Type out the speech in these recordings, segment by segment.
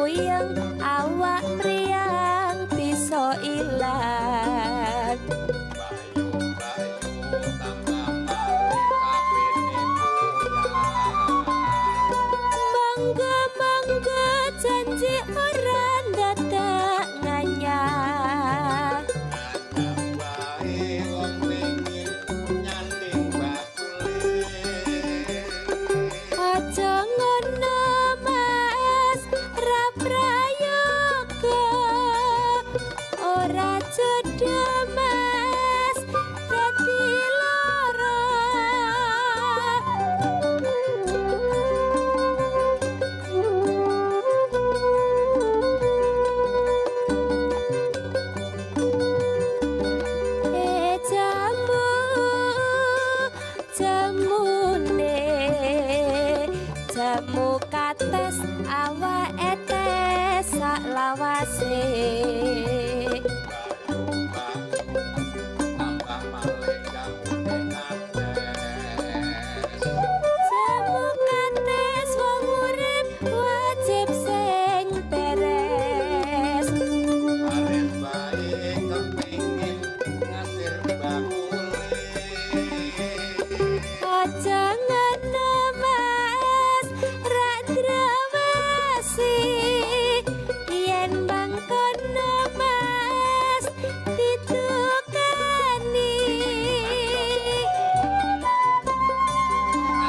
puyeng awak mriyang bisa ilang. Mangga mangga janji ora ndadak nganyar. Aja ngono Mas, ra prayoga, ora jodoh Mas, dadi lara. Jamu jamune jamu kates awake tes sak lawase. Jamu kates wong urip wajib sing beres. Arep bae kepingin ngasir bakule. Aja ngono Mas, ra drawasi. Yen mangkono Mas, ditukani.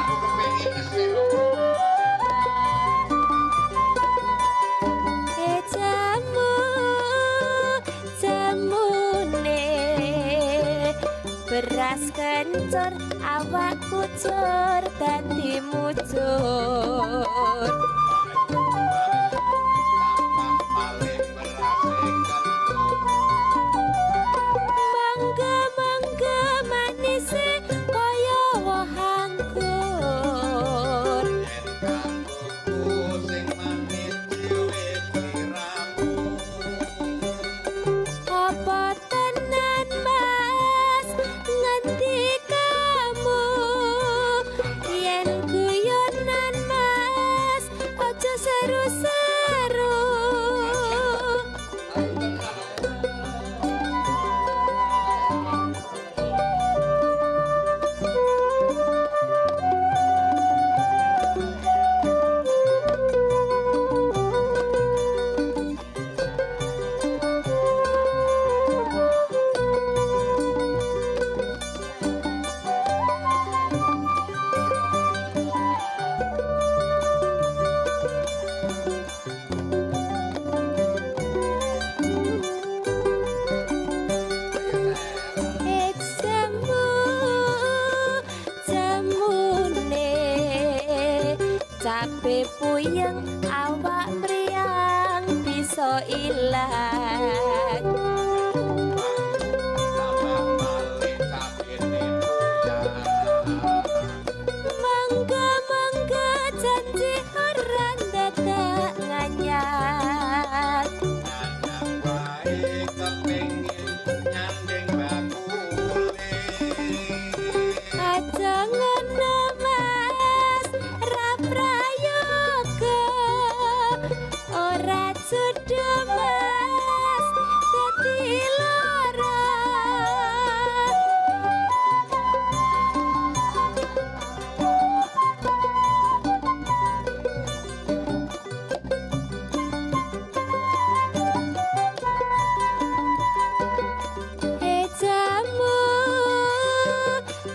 Aku kepingin ngesir. Jamu jamune beras kencur awak kucur dadi mujur. Tambah malih berase kentur. Mangga mangga manise kaya woh anggur. Yen kanggoku sing manis dhewe sliramu. Apa tenan Mas ngendikamu? Yen guyonan Mas, aja seru-seru. Jamu jamune cabe puyeng awak mriyang bisa ilang. Tambah malih cabene puyang. Mangga mangga janji ora ndadak nganyar. Anyang wae kepingin nyanding bakule. Aja ngono Mas, ra prayoga, ora jodoh Mas, dadi lara. Jamu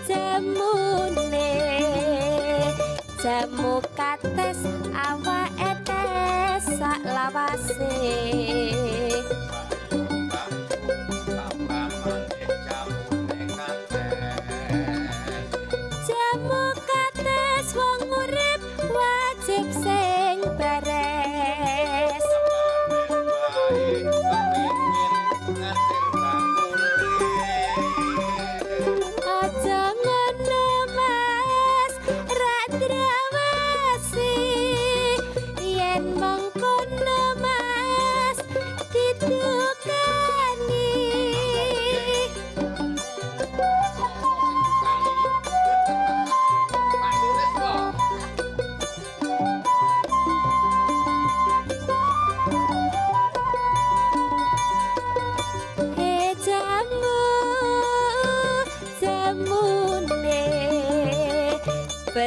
jamune jamu kates awake tes sak lawase. Tambah malih jamune kates. Jamu kates wong urip wajib sing beres. Wae kepingin ngasir bakule. Aja ngono Mas, ra drawasi. Yen mangkono Mas,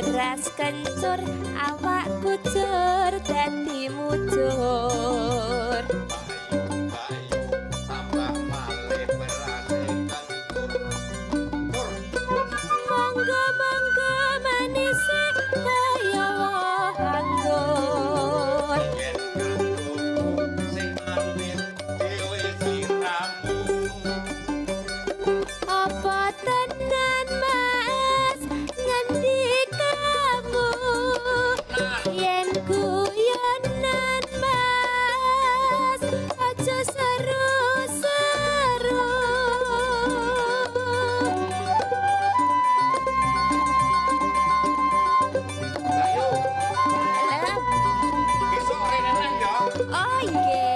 Beras kencur awak kujur dadi mujur. Payu tambah malih berase kencur. Tur. Monggo monggo manise kaya woh anggur. Yen kanggo sing manis dhewe sliramu. Apa tenan Mas ngendikamu? Yen guyonan Mas aja seru-seru. Ayo, Alah. besok rene nang ya. Oh nggih.